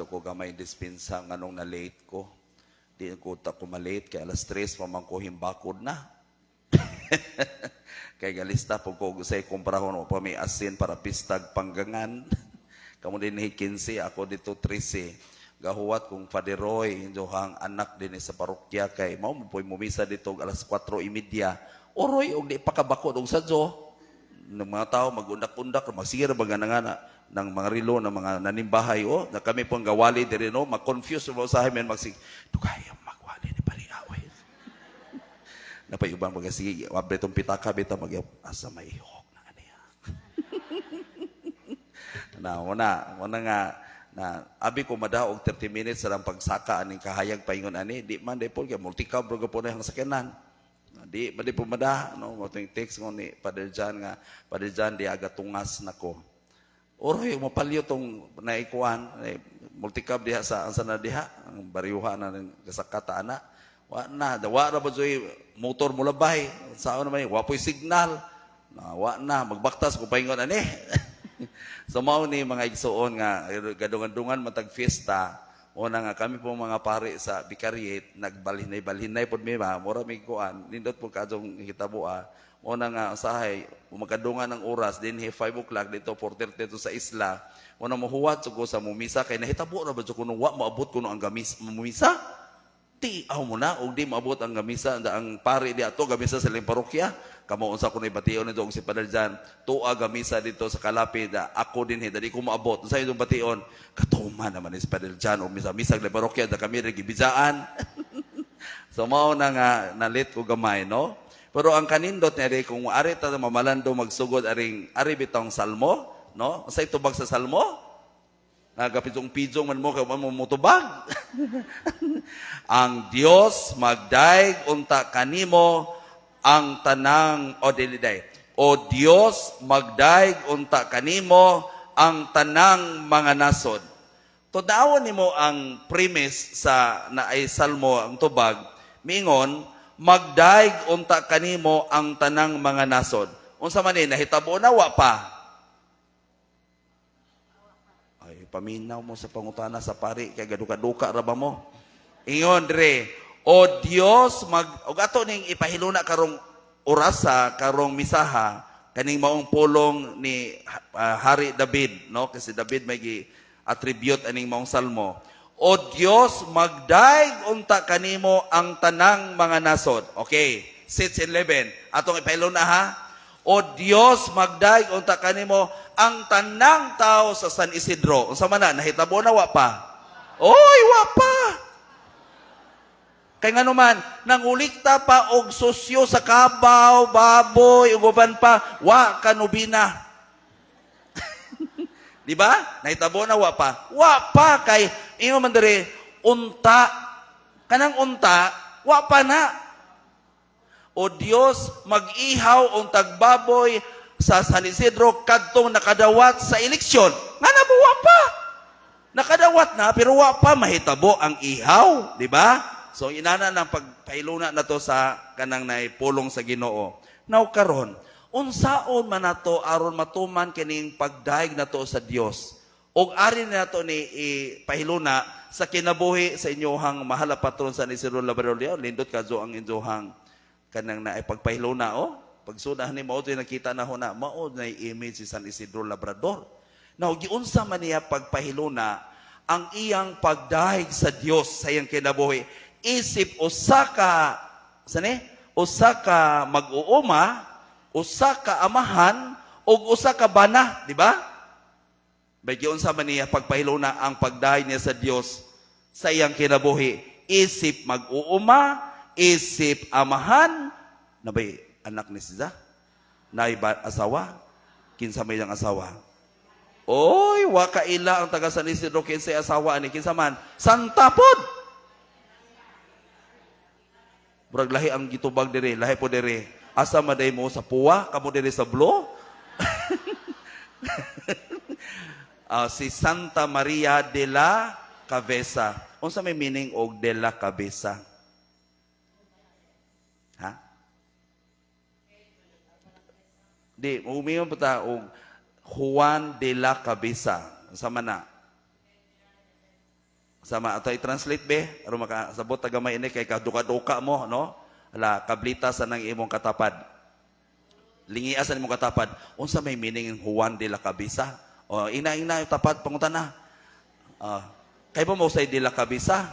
Ko gamay dispensa nganong na late ko. Di ko ta ko malate kay alas 3 pa man ko himbakod na. Kay galista po ko sa kumprahon o pa may asin para pistag panggangan. Kamo din 15, ako dito 13. Gahuwat kung Father Roy, injohang anak din sa parokya kay mao mo po'y mumisa dito og alas 4:30. Oroy og di pa kabakod og sadyo. Ng mga tao magundak-undak, magsira ba nga nga ng mga rilo ng mga nanimbahay, oh, na kami pong gawali diri, no, ma-confuse mo usahay men magsig dugay ang magwali ni pari away. Napay ubang mga sige, wabre tong pitaka bitaw mag asa may ihok na aniya. Na wala wala nga na abi ko madaog 30 minutes sa lang pagsaka aning kahayag paingon ani, di man di po kay multicab ro po na ang sakyanan. Di ba di po mada, no, mo text ngo ni Father John nga, "Father John, di aga tungas nako." Oroy mapalyo tong naikuan eh, multicab diha sa ansa na diha ang baryuha na ng kasakata ana. Wa na wa ra ba joy motor mo labay sao naman, wa po'y signal na, wa na magbaktas ko paingon ani. So mao ni, mga igsuon, nga gadungan-dungan matag fiesta una nga kami po mga pare sa Vicariate nagbalhinay-balhinay pod mi ba, mura mi kuan, nindot po kadtong hitaboa. Mo na nga usahay makadungan ng oras dinhi 5 o'clock, dito 4:30 to sa isla. Mo na mohuwat ko sa mumisa kay nahitabo ra ba jud kuno wa moabot kuno ang gamis mumisa. Ti aw mo na og di moabot ang gamisa ang pare di ato gamisa sa ilang parokya. Kamo unsa kuno bation nito og si Father John tuwa gamisa dito sa Kalapid, ako dinhi dali ko moabot. Unsa itong bation katuma naman ni si Father John og misa misag la parokya da kami ra gibisaan. So mao na nga nalit ko gamay, no. Pero ang kanindot niya kung ari ta mamalando magsugod aring ari bitong salmo, no? Unsay tubag sa salmo? Nagapijong-pijong man mo kay mo mutubag. Ang Dios magdaig unta kanimo ang tanang o dili day. O Dios, magdaig unta kanimo ang tanang mga nasod. Tudawon nimo ang premise sa naay salmo, ang tubag miingon, "Magdaig unta kanimo ang tanang mga nasod." Unsa man ni, nahitabo na, wa pa? Ay, paminaw mo sa pangutana sa pari kay gaduka-duka ra ba mo? Ingon dire, "O Dios mag," og ato ning ipahiluna karong orasa, karong misaha, kaning maong pulong ni Hari David, no, kasi David may gi attribute aning maong salmo. "O Dios, magdaig unta kanimo ang tanang mga nasod." Okay, 6:11. Atong ipahiluna ha. "O Dios, magdaig unta kanimo ang tanang tao sa San Isidro." Unsa man na, nahitabo na, wa pa? Oy, wa pa. Kay ngano man, nangulikta pa og susyo sa kabaw, baboy, ug uban pa, wa kanubina. Di ba? Nahitabo na, wa pa? Wa pa kay ingon man diri unta, kanang unta wa pa na. "O Dios, mag-ihaw untag baboy sa San Isidro kadtong nakadawat sa eleksyon." Nga na ba wa pa? Nakadawat na pero wa pa mahitabo ang ihaw, di ba? So inana ng pagpahiluna na to sa kanang naipulong sa Ginoo. Now karon, unsaon man nato aron matuman kining pagdaig nato sa Dios? Og ari nato ni ipahiluna sa kinabuhi sa inyohang mahal na patron San Isidro Labrador. Lindot kadto ang inyohang kanang na pagpahiluna, oh. Pagsudah ni mao nakita na ho na mao na image si San Isidro Labrador. Now giunsa man niya pagpahiluna ang iyang pagdahig sa Dios sa iyang kinabuhi isip usa ka sani, usa ka mag-uuma, usa ka amahan ug usa ka bana, di ba? May giunsa man niya pagpahiluna ang pagdahig niya sa Dios sa iyang kinabuhi isip mag-uuma, isip amahan, na bay anak ni siya? Nay ba asawa? Kinsa may iyang asawa? Oy, wa kaila ang taga San Isidro kinsay asawa ani, kinsa man? Santa pod. Murag lahi ang gitubag diri, lahi po diri. Asa man day mo sa puwa, kamo diri sa blue? Ah, si Santa Maria de la Cabeza. Unsa may meaning og de la Cabeza? Ha? Di, umiyon pa ta og Juan de la Cabeza. Unsa man na? Sama ato i-translate be aron makasabot ta gamay ini kay kaduka-duka mo, no? Ala, kablita sa nang imong katapad. Lingia sa imong katapad. Unsa may meaning ng Juan de la Cabeza? O ina ina yung tapad pangutana. Ah, kay ba mo say de la Cabeza?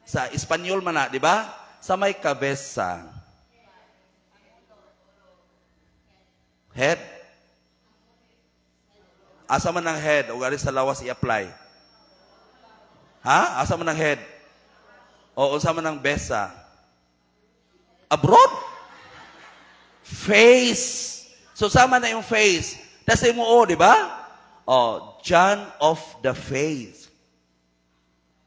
Sa Espanyol man na, di ba? Sa may cabeza. Head. Asa man ang head o ari sa lawas i-apply? Ha? Asa man ang head? O unsa man ang besa? Abroad? Face. So sama na yung face. Tas mo o, di ba? Oh, John of the Faith.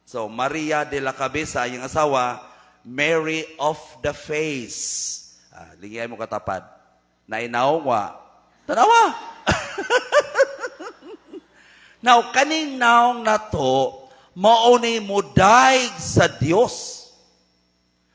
So Maria de la Cabeza, yung asawa, Mary of the Face. Ah, lingyan mo katapad. Nainaw wa. Tanawa. Now, kaning naong na to, mao ni mudaig sa Dios.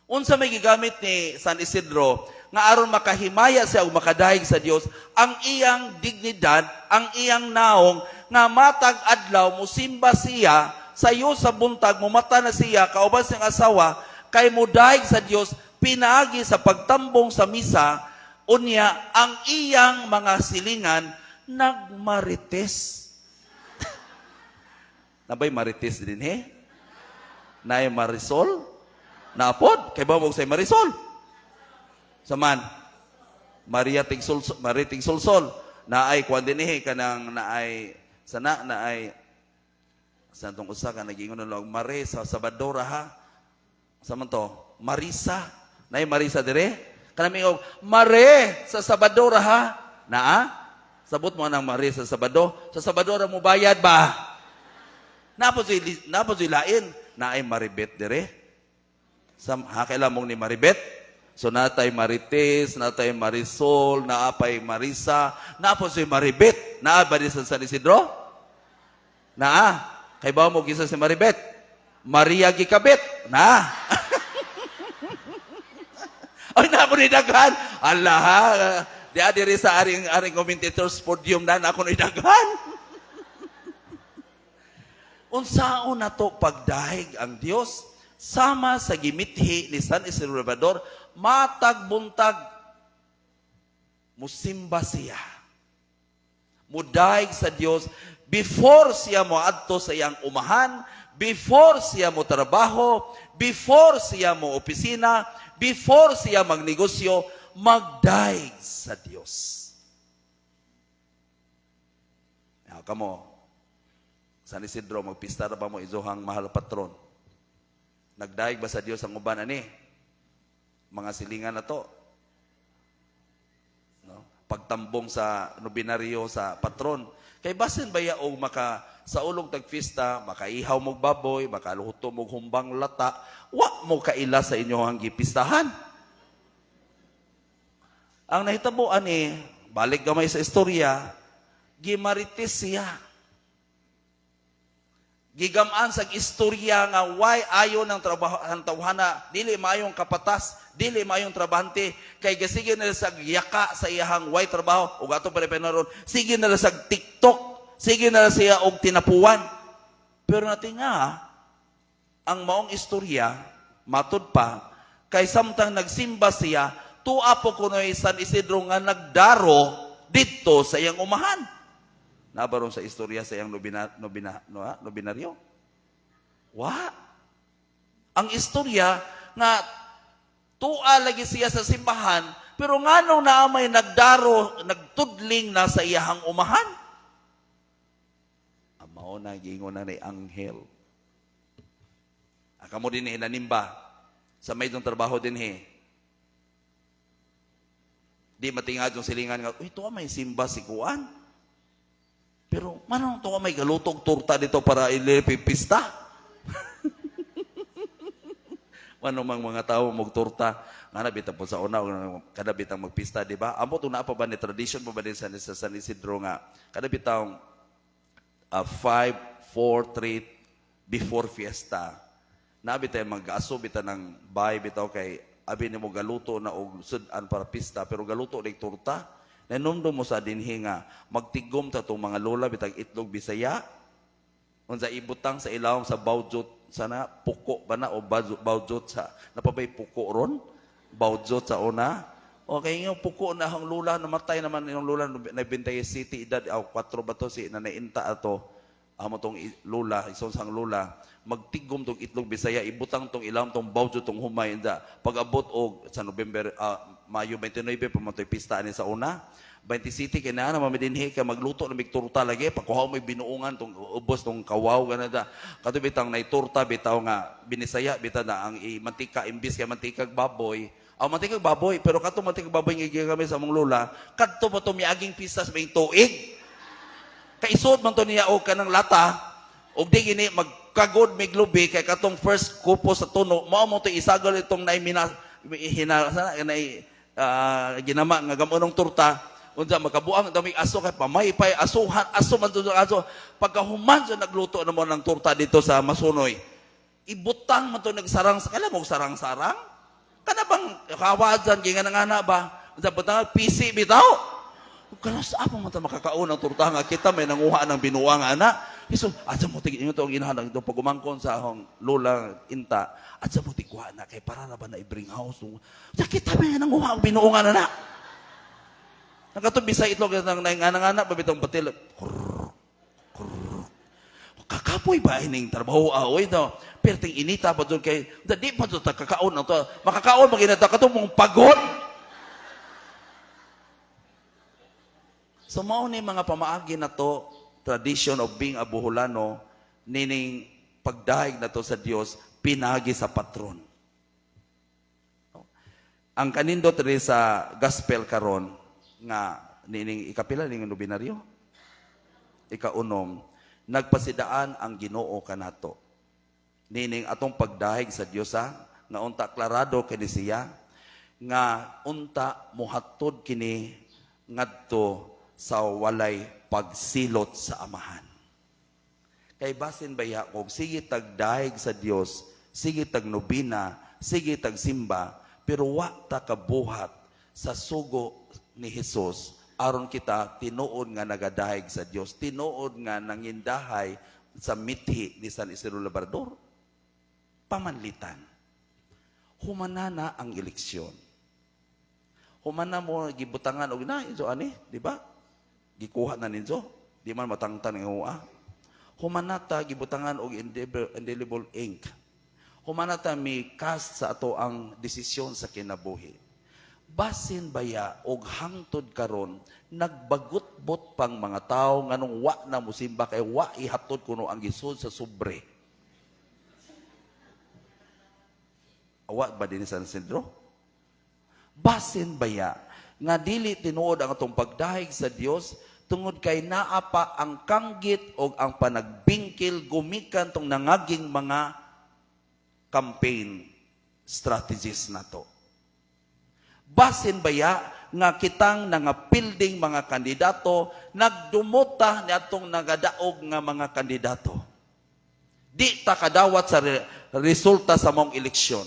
Unsa may gigamit ni San Isidro nga aron makahimaya siya ug makadaig sa Dios ang iyang dignidad, ang iyang naong nga matag adlaw musimba siya sayo sa buntag, mumata na siya kauban siyang asawa kay mudaig sa Dios pinaagi sa pagtambong sa misa. Unya ang iyang mga silingan nagmarites. Nabay marites din he? Naay Marisol? Naapod? Kay ba mo say Marisol? Saman? Maria Tigsul, Maria Tigsulsol. Naay kuan din eh kanang naay sana naay sa tong usa ka nagingon na lang Mare sa Sabadora ha. Sa man to? Marisa. Naay Marisa dire? Kanang mingon Mare sa Sabadora ha. Naa? Sabot mo nang Mare sa Sabado. Sa Sabado ra mo bayad ba? Napo si lain naay Maribet dire. Sa ha mong ni Maribet. So natay Marites, natay Marisol, naapay Marisa, naapo si Maribet. Naa ba di sa San Isidro? Naa. Kay ba mo gisa si Maribet? Maria gikabit. Na. Ay, na ako ni daghan. Allah ha. Di diri sa aring aring commentators podium na ako ni daghan. Unsaon na to pagdahig ang Dios sama sa gimithi ni San Isidro Labrador, matag buntag musimba siya. Mudaig sa Dios before siya mo adto sa iyang umahan, before siya mo trabaho, before siya mo opisina, before siya magnegosyo, magdaig sa Dios. Now, kamo, San Isidro, magpista ra ba mo izuhang mahal patron? Nagdaig ba sa Dios ang uban ani? Mga silingan na to. No? Pagtambong sa nobinaryo sa patron. Kay basin ba ya og maka sa ulong tagfista, makaihaw mog baboy, makaluto mog humbang lata, wa mo kaila sa inyong gipistahan. Ang nahitabo ani, balik gamay sa istorya, gimarites siya. Gigamaan sa istorya nga why ayo ng trabaho ang tawhana, dili maayong kapatas, dili maayong trabahante kay gasige na sa yaka sa iyahang why trabaho ug ato pa ron sige na sa TikTok, sige na siya og tinapuan. Pero natin nga ang maong istorya matud pa kay samtang nagsimba siya, tua po kunoy San Isidro nga nagdaro didto sa iyang umahan. Nabaron sa istorya sa iyang nobina, nobina, no, ha? Nobinaryo? Wa. Ang istorya nga tua lagi siya sa simbahan, pero nganong naamay nagdaro, nagtudling na sa iyahang umahan? Mao na giingon na ni anghel. Kamo din nanimba sa may dong trabaho din he. Di matingad yung silingan nga, "Uy, tuwa may simba si Kuan. Pero manong tuwa may galutog torta dito para ilipipista?" Manong mang mga tao magtorta, nga na bitang po sa una, kada bitang magpista, di ba? Amo na pa ba ni tradition pa ba din sa San Isidro nga, kada bitang 5, 4, 3 before fiesta, nabi tayo mag-aso bitaw ng bay bitaw kay abi nimo galuto na og sud-an para pista pero galuto ning torta. Nanomdom mo sa dinhi nga magtigom ta tong mga lola bitag itlog Bisaya unsa ibutang sa ilawom sa bawjot. Sana puko ba na o baljot sa napabay puko ron? Baljot sa una. Okay, yung puko na ang lula, namatay naman yung lula na Bintay City, edad aw 4 ba to si nanay Inta ato. Amo tong lula, ison sang lula, magtigom tong itlog Bisaya, ibutang tong ilam tong baljot tong humay inda. Pag-abot og sa November, Mayo 29 pa man to'y pista ani sa una. 20 City kay naa na mamidinhi ka magluto na mig turta lagi pagkuha mo binuungan tong ubos tong kawaw ganada kato bitang nay turta bitaw nga binisaya bitaw na ang i mantika imbis kay mantikag baboy ang mantikag baboy, pero kato mantikag baboy nga kami sa among lola kadto pa to miaging pista sa may tuig. Kaisod man to niya og kanang lata og di gini magkagod mig lubi kay katong first kupo sa tuno mao mo to isagol itong naay mina hina sana nay ginama nga gamonong turta. Unsa makabuang damig aso kay pamaypay asuhan aso man to aso. Pagkahuman sa nagluto na mo ng turta dito sa Masunoy, ibutang man to nagsarang sa kailan mo sarang-sarang kana bang kawajan gingan nga ba unsa butang PC bitaw. Kalas apa man ta makakaon ng turta nga kita may nanguha ng binuang ana. So, asa mo tig ingon to ang inahan ito pag umangkon sa akong lola Inta, asa mo tigwa na kay para na ba na i-bring house. Sa kita may nanguha ang binuong ana. Nakatong bisay itlog ng nga ba bitong batil. Krrr, krrr. Kakapoy ba ining trabaho oy no. Perting inita pa doon kay di pa to ta kakaon ang to. Makakaon maginata katong mong pagod. So mao ni mga pamaagi na to, tradition of being a Boholano, nining pagdahig na to sa Dios pinagi sa patron. Ang kanindot rin sa gospel karon nga nining ikapila ning nobinaryo, ikaunom, nagpasidaan ang Ginoo kanato. Nining atong pagdahig sa Dios nga unta klarado kini siya nga unta mohatod kini ngadto sa walay pagsilot sa Amahan. Kay basin baya kung sige tagdahig sa Dios, sige tag nobina, sige tag simba, pero wa ta kabuhat sa sugo ni Hesus aron kita tinuod nga nagadahig sa Dios, tinuod nga nangindahay sa mithi ni San Isidro Labrador. Pamanlitan. Humanana ang eleksyon. Humana mo gibutangan og na inso ani, di ba? Gikuha na ninyo, di man matangtan ng uwa. Humanata gibutangan og indelible ink. Humanata mi cast sa ato ang desisyon sa kinabuhi. Basin baya og hangtod karon nagbagutbot pang mga tao nganong wa na musimba kay wa ihatod kuno ang gisud sa sobre. Awa ba din sa San Isidro? Basin baya nga dili tinuod ang atong pagdahig sa Dios tungod kay naa pa ang kanggit o ang panagbingkil gumikan tong nangaging mga campaign strategies nato. Basin baya nga kitang nangapilding mga kandidato nagdumuta ni atong nagadaog nga mga kandidato. Di ta kadawat sa resulta sa mong eleksyon.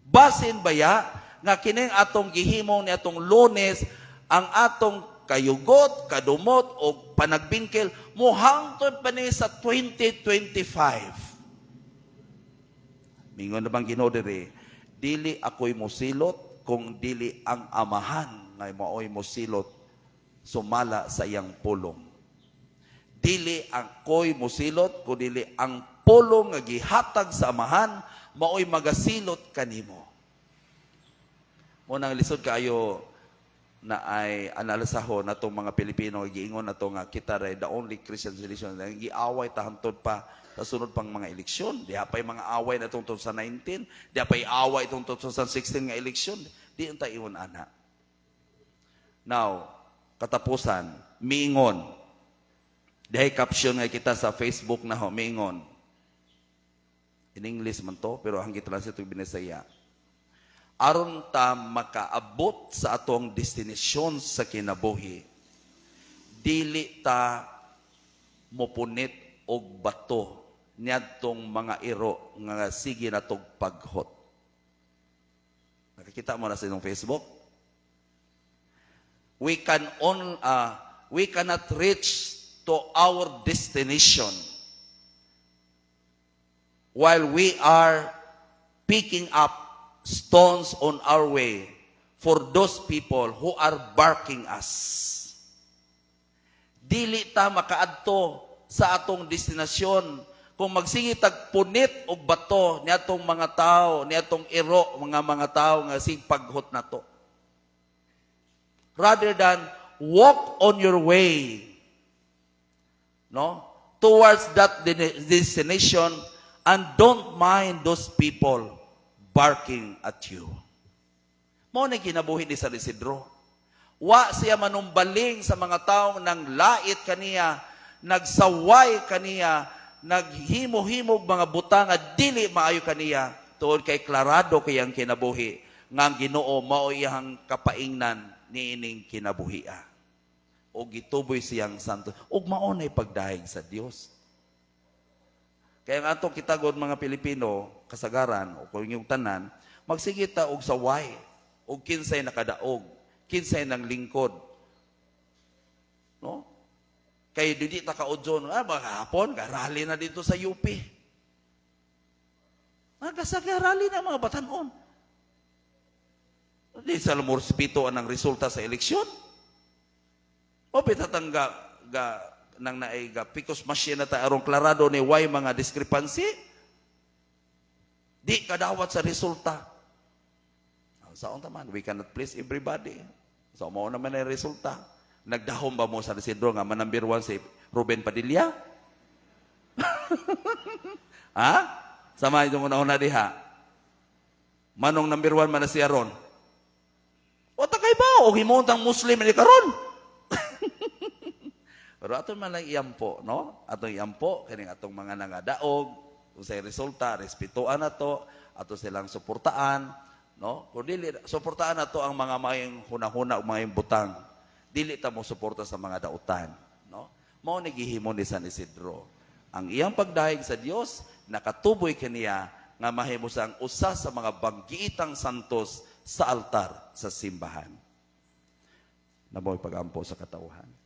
Basin baya nga kining atong gihimo ni atong Lunes ang atong kayugot, kadumot o panagbingkil mohangtod pa ni sa 2025. Mingon na bang Ginoo diri, dili ako'y mosilot kung dili ang Amahan nga maoy mosilot sumala sa iyang pulong. Dili ako'y mosilot kung dili ang pulong nga gihatag sa Amahan maoy magasilot kanimo. Mo nang lisod kaayo na ay analisahon natong mga Pilipino giingon nato nga kita ray the only Christian religion nga giaway ta hantod pa sa sunod pang mga eleksyon. Diha pa'y mga away na itong 2019, diha pa'y away itong 2016 nga eleksyon. Di unta ingon ana. Now, katapusan, miingon. Dihay caption nga kita sa Facebook na ho, miingon. In English man to, pero ang gitranslate ito Binisaya. Aron ta makaabot sa atong destinasyon sa kinabuhi, dili ta mopunit og bato niadtong mga iro nga sige natog paghot. Nakikita mo na sa inyong Facebook? We cannot reach to our destination While we are picking up stones on our way for those people who are barking us. Dili ta makaadto sa atong destinasyon kung magsige tag punit og bato ni atong mga tao, ni atong iro, mga tao nga sig paghot nato. Rather than walk on your way, no, towards that destination and don't mind those people barking at you. Mao na kinabuhi ni San Isidro. Wa siya manumbaling sa mga taong nang lait kaniya, nagsaway kaniya, naghimo-himog mga butang nga dili maayo kaniya, tuod kay klarado kay ang kinabuhi nga ang Ginoo mao iyang kapaingnan niining kinabuhia. O gituboy siyang santo. Ug mao nay pagdahig sa Dios. Kaya nga atong kita god mga Pilipino, kasagaran o kung yung tanan, magsige ta og saway, og kinsay nakadaog, kinsay nang lingkod. No? Kay dili ta kaudyon, mga hapon, rally na dito sa UP. Nagasag rally na mga batanon. Di sa respeto ang resulta sa eleksyon. O pitatang ga nang naay ga PCOS machine na ta aron klarado ni why mga discrepancy. Di kadawat sa resulta. Sa unta man, we cannot please everybody. So mao naman ang resulta. Nagdahom ba mo sa Isidro nga man-number 1 si Ruben Padilla? Ha? Sama itong una-una diha. Manong number 1 man na si Aaron. O ta kay ba? O himuntang Muslim ni karon. Pero ato man lang iyampo, no? Atong iyampo kining atong mga nangadaog, unsay resulta, respetuan nato, ato silang suportaan, no? Kung dili suportaan nato ang mga mayong hunahuna o mayong butang, dili ta mo suporta sa mga dautan, no? Mao ni gihimo ni San Isidro. Ang iyang pagdahig sa Dios nakatuboy kaniya nga mahimo sang usa sa mga banggiitang santos sa altar sa simbahan. Namoy pagampo sa katawhan.